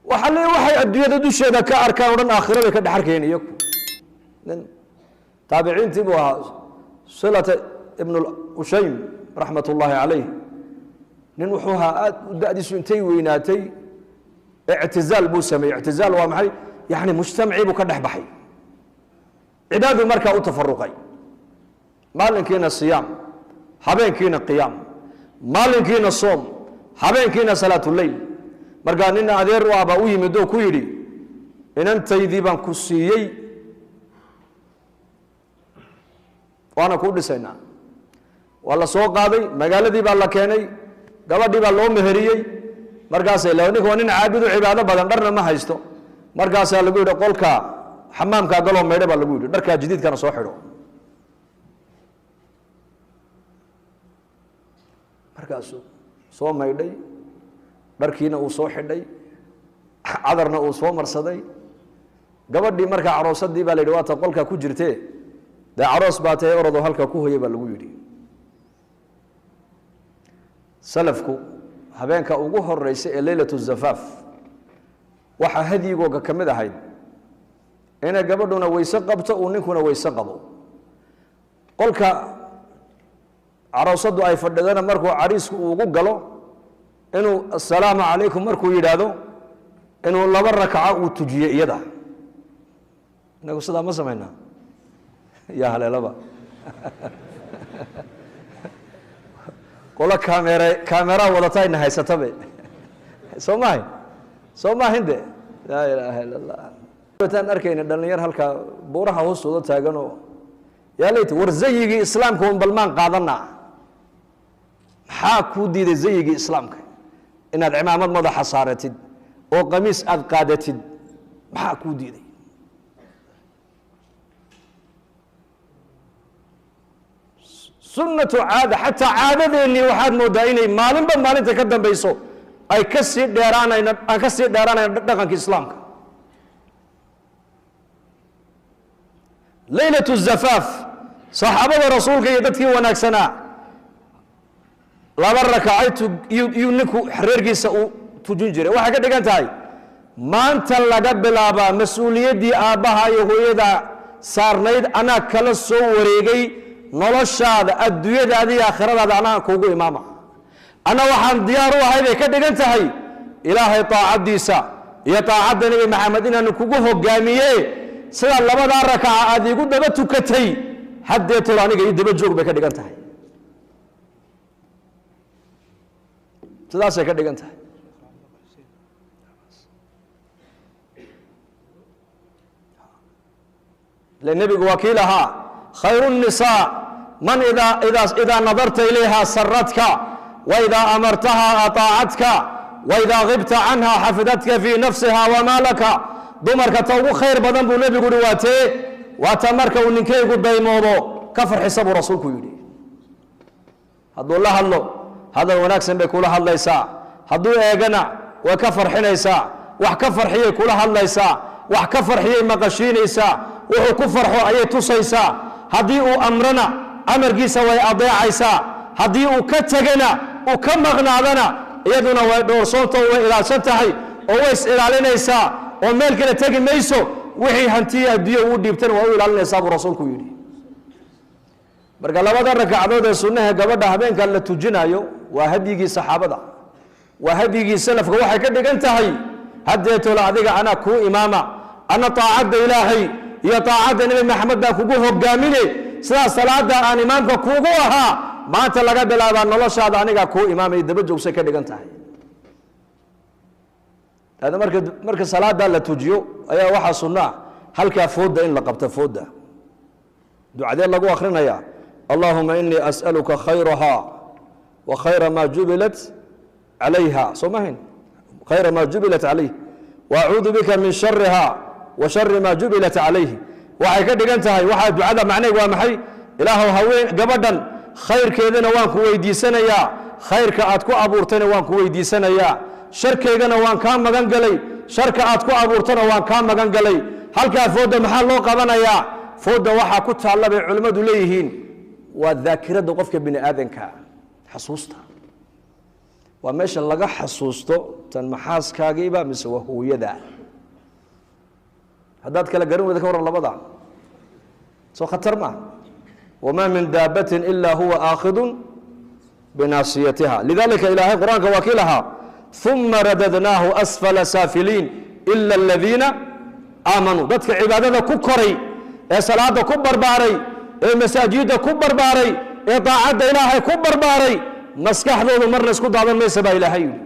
Waxa le waxay adduunyada dusheeda ka arkaan o dhan aakhira bay ka dhex arkayeen iyagu. Nin taabiciintii buu ahaa, Silata Ibn Ushaym raxmat ullaahi calayh. Nin wuxuu ahaa aad da'diisu intay weynaatay ictizaal buu sameeyey. Ictizaal waa maxay? Yani mujtamacii buu ka dhex baxay, cibaadu markaa u tafaruqay, maalinkiina siyaam, habeenkiina qiyaam, maalinkiina soom, habeenkiina salaatuleyl. Markaa nin adeer u ah baa u yimid oo ku yidhi: "Inantaydii baan ku siiyey, waana kuu dhisaynaa." Waa la soo qaaday, magaaladii baa la keenay, gabadhii baa loo meheriyey. Markaasay ninka waa nin caabidu, cibaado badan, dharna ma haysto. Markaasaa lagu yidhi: "Qolka xamaamkaa galoo maydho," baa lagu yidhi, "dharkaa jadiidkana soo xidho." Markaasuu soo maydhay, dharkiina uu soo xidhay, cadarna uu soo marsaday. Gabadhii markaa caroosadii baa la yidhi: "Waata qolkaa ku jirtee, dee caroos baa tahay, orodoo halkaa ku hoyay," baa lagu yidhi. Salafku habeenka ugu horeysa ee leylat zafaaf waxaa hadyigooga ka mid ahayd inay gabadhuna weyse qabto, uu ninkuna weyse qabo. Qolka caroosadu ay fadhidana markuu cariisku ugu galo, inuu "Assalaamu calaykum" markuu yidhaahdo, inuu laba rakaco uu tujiyo iyada. Inagu sidaa ma samaynaa? Yaa haleelaba qolo kaamere kaameraa wadata ayna haysatabe, soo maahin? Soo maahin de? Laa ilaaha illa Allah. Taan arkayna dhalinyar halkaa buuraha hoostooda taaganoo, yaa layt, war zayigii islaamka un balmaan qaadanaa. Maxaa kuu diiday zayigii islaamka inaad cimaamad madaxa saaratid oo qamiis aad qaadatid? Maxaa kuu diiday? Sunnatu caada, xataa caadadeennii waxaad moodaa inay maalinba maalinta ka dambayso ay ka sii dheeraanayno, aan ka sii dheeraanayno dhaqanka islaamka. Leylat zafaaf saxaabada rasuulka iyo dadkii wanaagsanaa laba rakacay iyuu ninku reerkiisa uu tujin jiray. Waxay ka dhigan tahay maanta laga bilaabaa mas-uuliyaddii aabbaha iyo hooyada saarnayd anaa kala soo wareegay. Noloshaada, adduunyadaada iyo aakhiradaada anaa kuugu imaama. Anna waxaan diyaar u ahay bay ka dhigan tahay Ilaahay taacaddiisa iyo taacadda Nebi Maxamed inaanu kugu hogaamiye. Sidaa labadaa rakaca aad iigu daba tukatay, haddeetol aniga ii daba joog bay ka dhigan tahay. Sidaasay ka dhigan tahay. Ile nebigu waa kii lahaa: "Khayru الnisaa man idaa nadarta ilayha saratka, waidaa amartaha aطaacatka, waidaa gibta canha xafidatka fii nafsiha wamaa laka." Dumarka ta ugu khayr badan buu nebigu yihi waa tee? Waa ta marka uu ninkeygu daymoodo ka farxisa, buu rasuulku yidhi. Hadduu la hadlo, hadal wanaagsan bay kula hadlaysaa. Hadduu eegana, way ka farxinaysaa. Wax ka farxiyay kula hadlaysaa, wax ka farxiyay maqashiinaysaa, wuxuu ku farxo ayay tusaysaa. Haddii uu amrana, amarkiisa way adeecaysaa. Haddii uu ka tegana, uu ka maqnaadana, iyaduna way dhowrsoonta, way ilaalsan tahay oo way is ilaalinaysaa oo meel kale tegi mayso. Wixii hantiya adduunya uu dhiibtana waa u ilaalinaysaa, buu rasuulku yidhi. Marka labada rakacdood ee sunnaha gabadha habeenka la tujinayo waa hadyigii saxaabada, waa hadyigii salafka. Waxay ka dhigan tahay haddeetoola adiga anaa kuu imaama, ana taacadda Ilaahay iyo taacadda Nebi Maxamed baan kugu hogaamine. Sidaa salaada aan imaamka kuugu ahaa, maanta laga bilaabaa noloshaada anigaa kuu imaamay, daba joogsay ka dhigan tahay. Hada marka salaada la tujiyo ayaa waxaa sunno ah halkaa fooda in la qabto. Fooda ducadee lagu akrinaya? "Allahuma inii as'aluka khayraha wa khayra ma jubilat calayha," soo mahayn? "Khayra ma jubilat calayh, wa acuudu bika min shariha wa shari ma jubilat calayh." Waxay ka dhigan tahay, waxaa ducada macnaheed waa maxay? Ilaahow, haween gabadhan khayrkeedana waan ku weydiisanayaa, khayrka aad ku abuurtayna waan ku weydiisanayaa, sharkaygana waan kaa magan galay, sharka aad ku abuurtana waan kaa magan galay. Halkaa fooda maxaa loo qabanayaa? Fooda waxaa ku taalla bay culimmadu leeyihiin waa daakiradda qofka bini aadanka, xasuusta. Waa meesha laga xasuusto tan maxaaskaagiiba mise waa hooyada. Haddaad kala garan weyda, ka warran labada? Soo khatar maaha? Wamaa min daabatin ilaa huwa aakhidun binaasiyatiha. Lidalika ilaahay Qur-aanka waa kii lahaa: "Uma radadnaahu asfala saafiliin ila aladiina aamanuu." Dadka cibaadada ku koray, ee salaada ku barbaaray, ee masaajidda ku barbaaray, ee daacadda Ilaahay ku barbaaray, maskaxdoodu marna isku daadan maysa baa Ilaahay yidhi.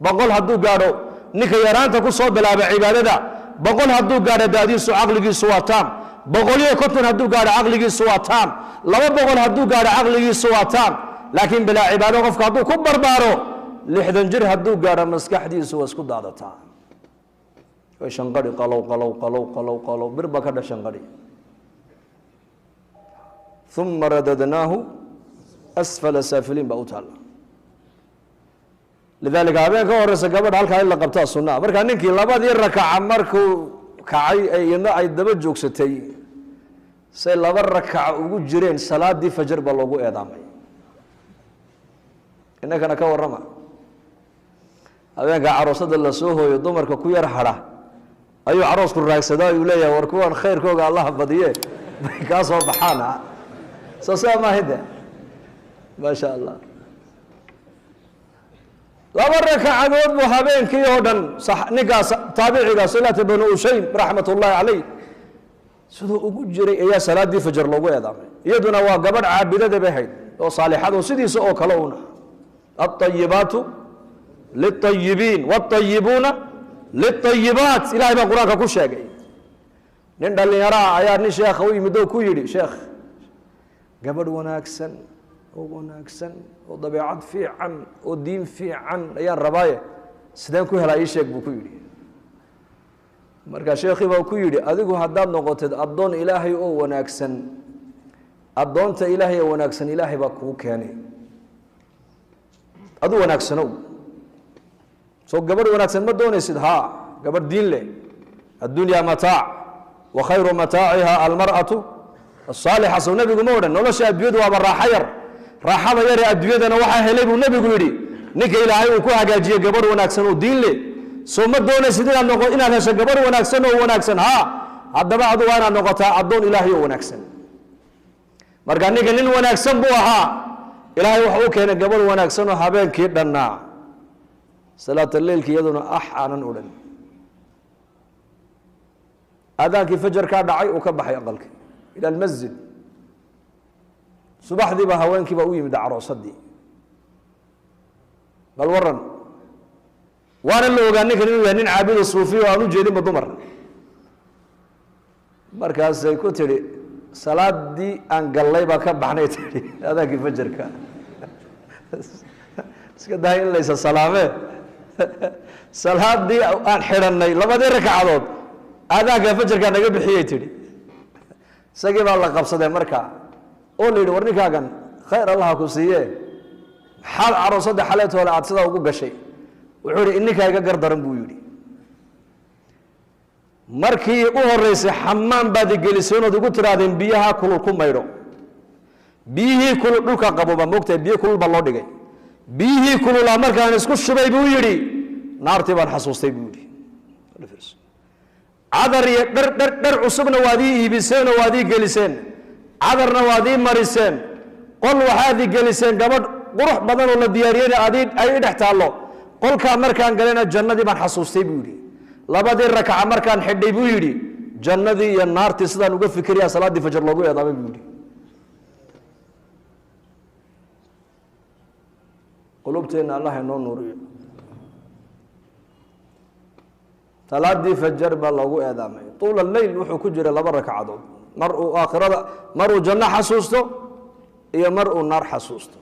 100 hadduu gaadho ninka yaraanta ku soo bilaaba cibaadada, 100 hadduu gaadho daadiisu caqligiisu waa taam, 150 hadduu gaadho caqligiisu waa taam, 200 hadduu gaadho caqligiisu waa taam. Laakiin bilaa cibaado qofka hadduu ku barbaaro, 60 jir hadduu gaadho maskaxdiisu waa isku daadataa, way shanqadhi, qalow qalow qalow qalow qalow, bir baa ka dhex shanqadhi. Uma radadnaahu asfala saafiliin baa u taalla. Lidalika habeen ka horeysa gabadha halkaa in la qabtaa sunaa. Markaa ninkii labadii rakaca markuu kacay ee iyadna ay daba joogsatay, say laba rakaca ugu jireen, salaadii fajar baa loogu eedaamay. Innakana ka warrama? Habeenka caroosada lasoo hooyo, dumarka ku yar hadha ayuu caroosku raagsadaa, ayuu leeyahay: "War kuwan khayrkooga Allaha badiye bay kaa soo baxaan." Soo saa maahide? Maa sha Allah, laba rakacadood buu habeenkii oo dhan. Ninkaas taabiciga Silata bnu Ushaym raxmat ullahi caleyh siduu ugu jiray ayaa salaadii fajar loogu eedaamay. Iyaduna waa gabadh caabidada bay hayd oo saalixad oo sidiisa oo kale una. Alطayibaatu liلطayibiin wاطayibuuna liلطayibaat, Ilahay baa Qur-aanka ku sheegay. Nin dhallinyaraha ayaa nin sheekha u yimid oo ku yidhi: "Sheekh, gabadh wanaagsan oo wanaagsan oo dabeecad fiican oo diin fiican ayaan rabaaye, sideen ku helaa? Ii sheeg," buu ku yidhi. Marka sheekhii baa ku yidhi: "Adigu haddaad noqotid addoon Ilaahay oo wanaagsan, addoonta Ilaahay oo wanaagsan Ilaahay baa kuu keenay. Adu wanaagsanow. Soo gabadh wanaagsan ma doonaysid? Haa, gabadh diin leh. Addunyaa mataac wa khayru mataaciha almar'atu asaalixa. Sow nebigu ma odhan nolosha adduunyadu waaba raaxo yar? Raaxada yar ee adduunyadana waxaa helay buu nebigu yidhi ninka Ilaahay uu ku hagaajiyey gabadh wanaagsan oo diin leh. Soo ma doonaysid inaad noqo inaad hesho gabadh wanaagsan oo wanaagsan? Haa. Haddaba adu waa inaad noqotaa addoon Ilaahay oo wanaagsan." Marka ninka nin wanaagsan buu ahaa. Ilaahay wuxuu u keenay gabadh wanaagsan oo habeenkii dhannaa salaata leilki iyaduna ax aanan odhan. Aadaankii fajarkaa dhacay, uu ka baxay aqalkii ila almasjid. Subaxdiiba haweenkii baa u yimid caroosadii: "Bal waran." Waana la ogaa ninkan inuu yahay nin caabuda suufiya oo aan u jeedinba dumar. Markaasay ku tidhi: "Salaadii aan gallay baa ka baxnay," tidhi, "aadaankii fajarka. Iska dahay in laysa salaamee, salaadii aan xidhannay labadii ragcadood aadaanka fajarkaa naga bixiyey," tidhi. Isagii baa la qabsadee marka oo la yidhi: "War ninkaagan khayr Allaha ku siiye, maxaad caroosadda xaleetoole aad sidaa ugu gashay?" Wuxuu yihi: "Ininkaa iga gardaran," buu yidhi. "Markii u horeysay xamaan baad igeliseen ood igu tidhaahdeen biyaha kulul ku maydho. Biyihii kulul dhulka qabooba, moogtahay, biyo kulul baa loo dhigay. Biyihii kululaa markaan isku shubay," buu yidhi, "naartii baan xasuustay," buu yidhi. "Cadar iyo dhar dhar dhar cusubna waad ii iibiseen oo waad ii geliseen, cadarna waad ii mariseen. Qol waxaad ii geliseen gabadh qurux badan oo la diyaariyeyna adii ay i dhex taallo. Qolkaa markaan galayna jannadii baan xasuustay," buu yidhi. "Labadii rakaca markaan xidhay," buu yidhi, "jannadii iyo naartii sidaan uga fikiriyaa salaaddii fajar loogu eedaamay," buu yidhi. Qulubteenna Allah inoo nuuriyo. Salaadii fajar baa loogu eedaamay. Tuula leyl wuxuu ku jiray laba ragcadood, mar uu aakhirada, mar uu janno xasuusto iyo mar uu naar xasuusto.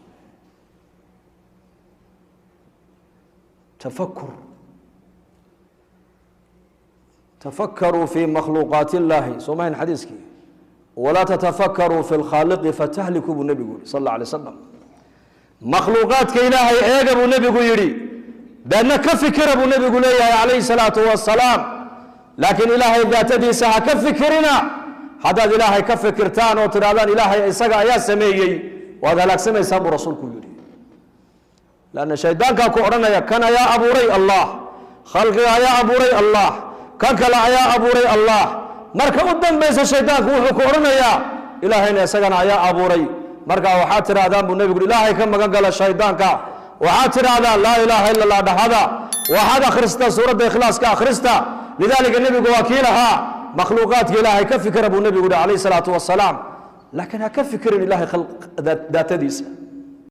Tafakur. Tafakaruu fi makhluuqaati illaahi, soo mahayn xadiiskii? Walaa tatafakkaruu fi lkhaaliqi fatahliku, buu nebigu yihi sal alla alay slam. Makhluuqaadka Ilaahay eega, buu nebigu yidhi, deedna ka fikira, buu nebigu leeyahay calayhi salaatu wasalaam. Laakiin Ilaahay daatadiisa ha ka fikirina. Haddaad Ilaahay ka fikirtaan oo tidhahdaan Ilaahay isaga ayaa sameeyey, waad halaagsamaysaan, buu rasuulku yidhi. Lanna shaydaankaa ku odhanaya, kan ayaa abuuray Allah, khalqiga ayaa abuuray Allah, kan kale ayaa abuuray Allah. Marka u dambaysa shaydaanku wuxuu ku odhanayaa, Ilaahayna isagana ayaa abuuray. Marka waxaad tidhaahdaan buu Nebigu, Ilaahay ka magan gala shaydaanka. Waxaad tidhaahdaa laa ilaaha illa Allah dhahada, waxaad akhristaa suuradda Ikhlaaska akhrista. Lidaalika Nebigu waa kii lahaa, makhluuqaadka Ilaahay ka fikira buu Nebigu yihi calayhi salaatu wasalaam, laakiin ha ka fikirin Ilahay daatadiisa.